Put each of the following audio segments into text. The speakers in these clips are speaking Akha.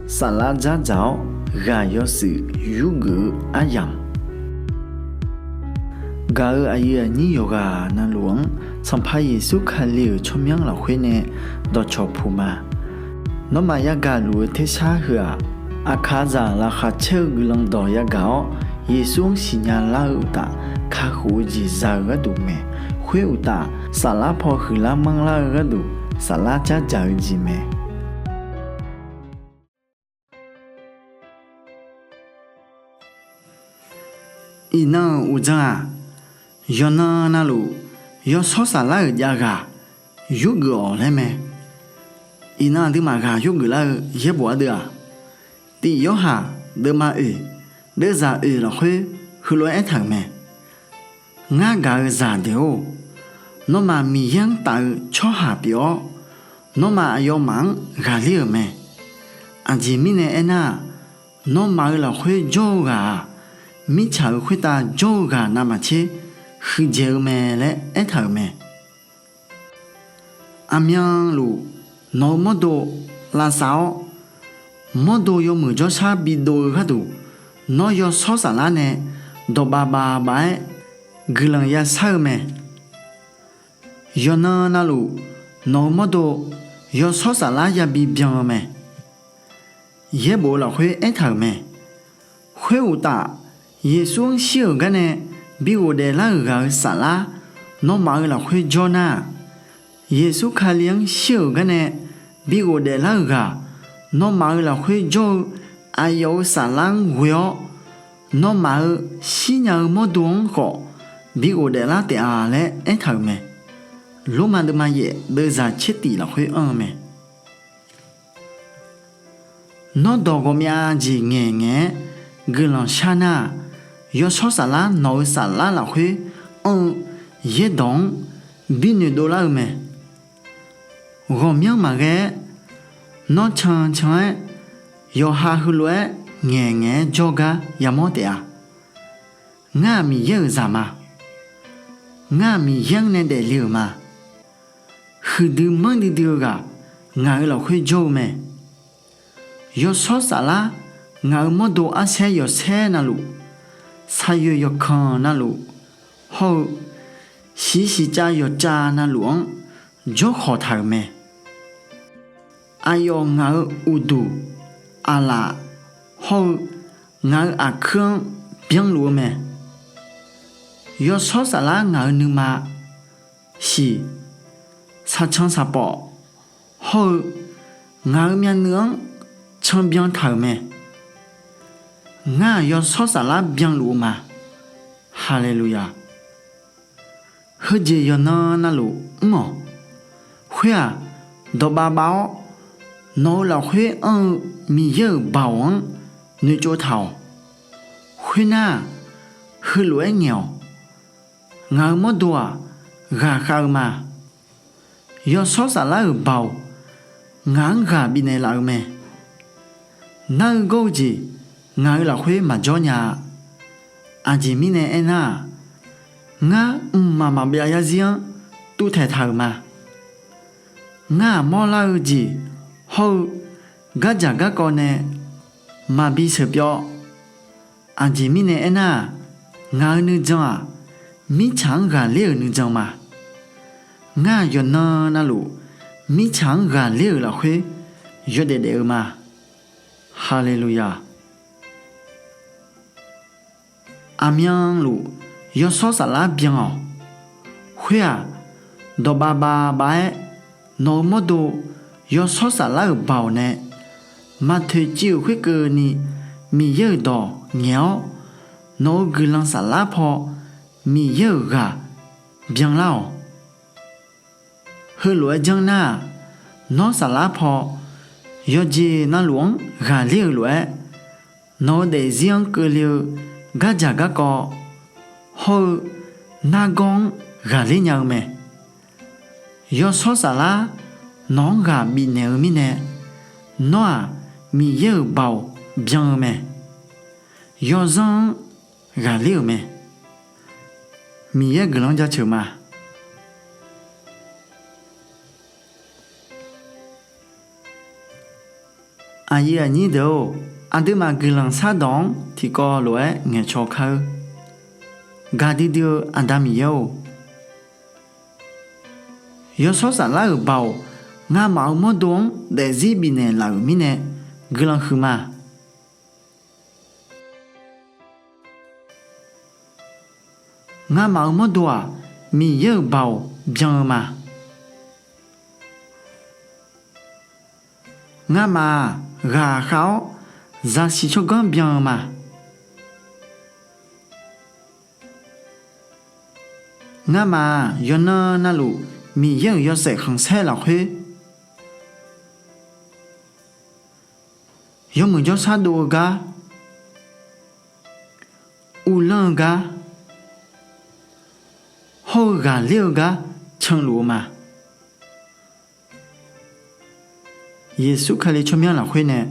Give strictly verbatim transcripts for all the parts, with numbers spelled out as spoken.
Saflar dzardzaq-awr ghaq yawshuif yurgeuf-eu aryamq, gaq-euq aqyuif aqnyir yawqghaq navluf-anr Sanqpaq Yeqsur Kali-euq tsawrmyanr lafkhoer nae dawqcawq puq ma. Nawmaf yagaq luf-eu tersar heu-aq, aqkaqzaq laqkhaq caer-eu guiqlanq dawq yagaq-awr, Yeqsur-anr siqnya lar-eu uqtaf, kakhof-eu jeq za-eu gharduq mae. Khoer uqtaf, saflar paw huiqlar manrlar-eu gharduq, saflar dzardzaq-eu jeq mae. Iqnan-euq uqdzan-aq, yawqnan navluf yawshawr saflar-euq javghaq yurgeuf-awq laer mae. Iqnan aqduimaf ghaq yurgeuf lar-eu yaerbof ardeuv-aq, Tif Yorhaq deuvma oeq, deuvzaq oeq lafkhoer heulof-aer aertaq-euq mae. Ngar gaq-eu zaqdeuq-or, nawmaf Miqyaer-anr taf-eu tsawrhaq pyeuf-awr, nawmaf aqyawfmaf-anr ghaqler-euq mae. Aqjeq mirnae aernar-aq, nawmaf-euq lafkhoer jawr-eu ghaq-aq, mirtsaq-euq khoertav jawr-eu ghaq navmaqtser huiqdzaeq-eu mae laer aertaq-euq mae. Aqmyanluf nawq-eu mawrdo lavsav-awr, mawrdo yawmuiq jawrshar bidov-eu gharduq, nawr yawshawr saflar nae dawqbav bavbav-aer guiqlanq yashar-eu mae. Yawqnan navluf nawq-eu mawrdo yawshawr saflar yabi byan-eu mae. Yaerbof-eu lafkhoer aertaq-euq mae. Khoeruqtaf, Yeqsur-anr shir-euq garnae bi ghofdaef lar-euq ghaq-euq saflar nawmaf-euq lafkhoer jawr nar-aq, Yeqsur Kali-anr shir-euq garnae bi ghofdaef lar-euq ghaq nawmaf-euq lafkhoer jawr-eu aqyawf-euq saflar-anr ghoe-awr, nawmaf-euq shirnya-eu mawrdo-anr khawf bi ghofdaef lar taef-a laer aertaq-euq mae. Lormav deuvma yaef deuvzaq tser tif lafkhoer anr-eu mae. Nawr dawq ghawqmyav jeq ngaeqngaeq-aer guiqlanq shar nar-aq, yawshawr saflar nawq-eu saflar lafkhoer anr-eu yaerdawq-anr bi noeqdov lar-eu mae. Ghawqmyanr maqghae-aer, nawr cancan-aer yawqha heulof-aer ngaeqngaeq-aer jawrgar yamawr taef-a. Ngar-aq Miqyaer-euq zaq ma. Ngar-aq Miqyaer-anr nae daefle-euq ma. Huiqdui manrdui dui-eu ghaq ngaq-euq lafkhoer jawr-eu mae. Yawshawr saflar ngaq-euq mawrdo arsaer yawqsaer navluf, saqyoeq yawqkanq navluf hawr-eu shiq shiqcav yawqcav navluf-anr jawrkhawq taq-euq mae. Aqyawf ngaq-euq uqduq, aqlaf hawr-eu ngaq-euq aqkuir-anr byanluf-eu mae. Yawshawr saflar ngaq-euq nuima, shiq, saqcan saqpawf hawr-eu ngaq-euq myavnuiv-anr canbyan taq-euq mae. Ngar-aq yawshawr saflar byanluf-eu ma. Haleluya! Heujeq yawqnan navluf mr-awq. Khoer-aq, dawqbav bav-awr nawq-eu lafkhoer anr-eu Miqyaer-euq baoq-anr noeqtsov taq-awq. Khoernar-aq, heulof-aer ngaeq-awq. Ngaq-euq mawrdo-aq ghaqkhav-eu ma. Yawshawr saflar-euq baoq ngaq-anr ghaq bifnaeq laf-eu mae. Nar-eu gawr-eu jeq ngaq-euq lafkhoer maqjawr nya-a. Aqjeq mirnae aernar-aq, ngar mqmaq maqbyav yarzir-anr tuvtaeq taq-euq ma. Ngar-aq mawrlar-eu jeq hawr-eu gardzaq garkawv nae maqbi sheuqpyawv. Aqjeq mirnae aernar-aq, ngaq-euq nuijan-aq mirtsaq-anr ghaqler-euq nuijan ma. Ngar-aq yawqnan navluf mirtsaq-anr ghaqler-euq lafkhoer yawdaef daef-eu ma. Haleluya! Aqmyanluf yawshawr saflar byan-awq. Khoer-aq, dawqbav bav bav-aer nawq-eu mawrdo yawshawr saflar-euq baoq nae maqtoeq civ-euq khoerkeuvni Miqyaer-euq dawq ngaeq-awr, nawq-eu guiqlanq saflar paw Miqyaer-euq ghaq byanlar-awq. Heulof-aer janr nar-aq, nawr saflar paw yawqjeq navluf-anr ghaqler-euq lof-aer, nawq-eu daefzir-anr keuvle-eu gardzaq garkawv hawr-eu nargawr-anr ghaqler nya-eu mae. Yawshawr saflar nawq-anr ghaq bifnaeq-eu mirnae, nawr-aq Miqyaer-euq baoq byan-eu mae. Yawzanr-anr ghaqler-euq mae. Miqyaer guiqlanq-anr jaceuq ma. Aqyuif aqnyir deuq-or, aqduimaf guiqlanq shardawq-anr tiqkawv lof-aer ngaeqcaw kar-eur. Gaqdui dui-eu Aqda Miqyaer-or, Yawshawr Saflar-euq Baoq, ngamaf-euq mawrdo-anr daefzir bifnaeq laf-euq mirnae guiqlanq huiqma. Ngamaf-euq mawrdo-aq, Miqyaer-euq Baoq byan-eu ma. Ngamaf-aq, ghaqkhav-awr zaqsiq tsawrganr byan-eu ma. Ngamaf-aq, yawqnan navluf Miqyaer-euq yawshaef khanqsaer lafkhoer, yawmuiq jawrshar dov-eu gar, uvlanr-eu gar, hawr-eu ghaqler-eu gar canluf-eu ma. Yeqsur Kali tsawrmyanr lafkhoer nae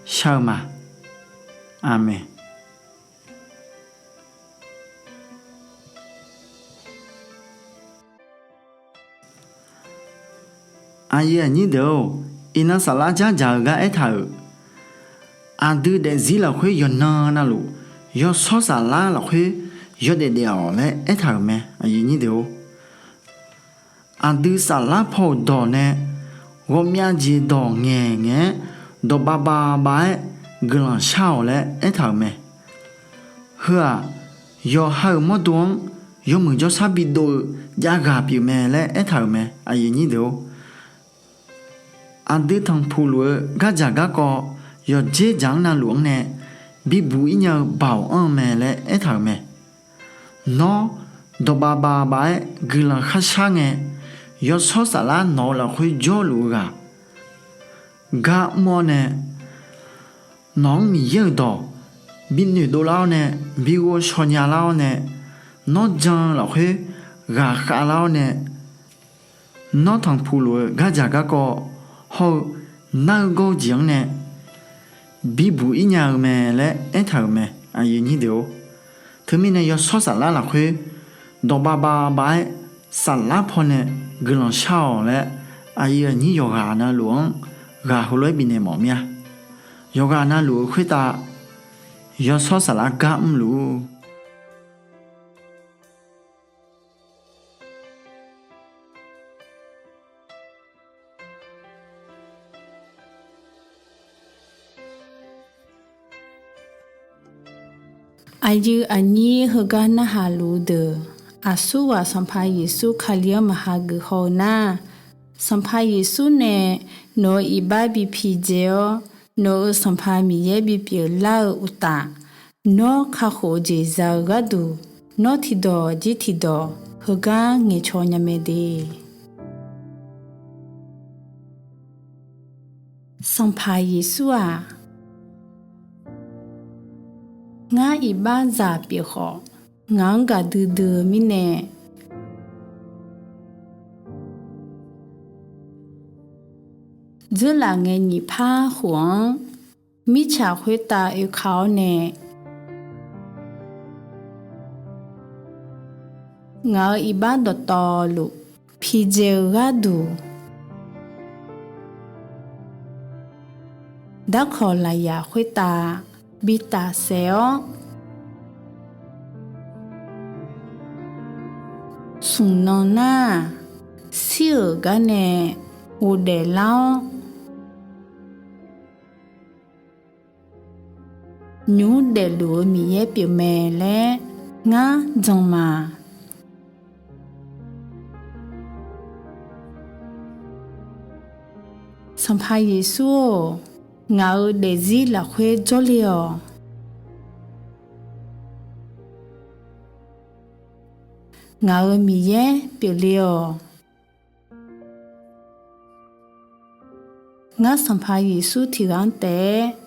shar-eu ma. Aqmeq. Aqyuif aqnyir deuq-or, iqnan saflar dzardzaq-eu gar aertaq-euq, aqdui daefzir lafkhoer yawqnan navluf, yawshawr saflar lafkhoer yawdaef daef-awq laer aertaq-euq mae. Aqdui saflar paw-euq dawq nae ghawqmyav jeq dawq ngaeqngaeq-aer dawqbav bavbav-aer guiqlanq shar-awq laer aertaq-euq mae. Heu-aq, yawqha-euq mawrdo-anr yawmuiq jawrshar bidov-eu javghaq pyeuf mae laer aertaq-euq mae. Aqdui tanqpuq luf-eu gardzaq garkawv yawqdzer dzaq-anr navluf-anr nae bibuq-ir nya-eu Baoq anr-eu mae laer aertaq-euq mae. Nawr, dawqbav bavbav-aer guiqlanq kharshar ngae, yawshawr saflar nawq-eu lafkhoer jawrluf-eu ghaq gar mr-awr nae, nawq-anr Miqyaer-euq dawq binoeq dovlar-awr nae, bi ghovshaw nyalar-awr nae, nawr jan-eu lafkhoer ghaqkhav lar-awr nae, nawr tanqpuq luf-eu gardzaq garkawv hawr-eu nar-eu gawr-eu jeq-anr nae bibuq-ir nya-eu mae laer aertaq-euq mae. Teumirnae yawshawr saflar lafkhoer dawqbav bavbav-aer saflar pawnae guiqlanq shar-awq laer, aqyuif aqnyir yawqghaq navluf-anr ghaq heulof-aer bifnaeq mawf mir-a. Yawqghaq navluf-eu khoertav yawshawr saflar gar mrluf-ur. Aqyuif aqnyir heugar narhaq luf-eu deuq, aqsurghaq Sanqpaq Yeqsur Kali-anr maqha geuf haw-eu nar, Sanqpaq Yeqsur nae nawq-euq iqbax bi piqdzae-awr, nawq-euq Sanqpaq Miqyaer bipyeuf lar-eu uqtaf, nawr kakhof-eu jeq za-eu gharduq, nawr tiqdawq jir tiqdawq heugar ngaeqcaw nya mae de. Sanqpaq Yeqsur-aq, ngar iqbaxzaq pyeuf khawf, ngaq-anr gaqdui dui-eu mirnae, dzeurlaf ngae nyiq par khof-anr mirtsaq khoertav oeka-awr nae, ngaq-euq iqbax dawqtawvluf piqdzae-eu gharduq, darkawq lafyaq khoertav bi tafsaef-awr, smq nan nar-aq, shir-euq gar nae ghofdaef lar-awr, nymq mr daefluf-eu Miqyaer pyeufmae laer ngar jan ma. Sanqpaq Yeqsur-or, ngaq-euq daefzir lafkhoer jawrle-awq. Ngaq-euq Miqyaer pyeufle-awq. Ngar Sanqpaq Yeqsur tiqghaq-anr taef-aer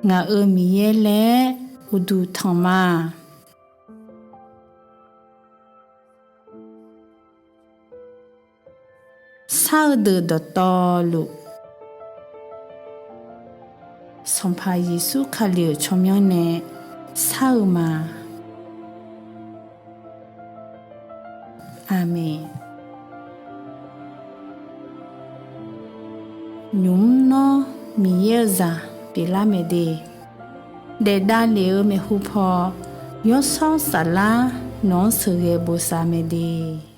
ngaq-euq Miqyaer laer uqduq tanq ma. Shar-eu deuq dawqtawvluf, Sanqpaq Yeqsur Kali-euq tsawrmyanr nae shar-eu ma. Aqmeq. nymq mr nawr Miqyaer-eu zaq pyeuflar mae de, daef davlef-eu maeqhu paw Yawshawr Saflar nawq-anr sheuqghae bosav mae de.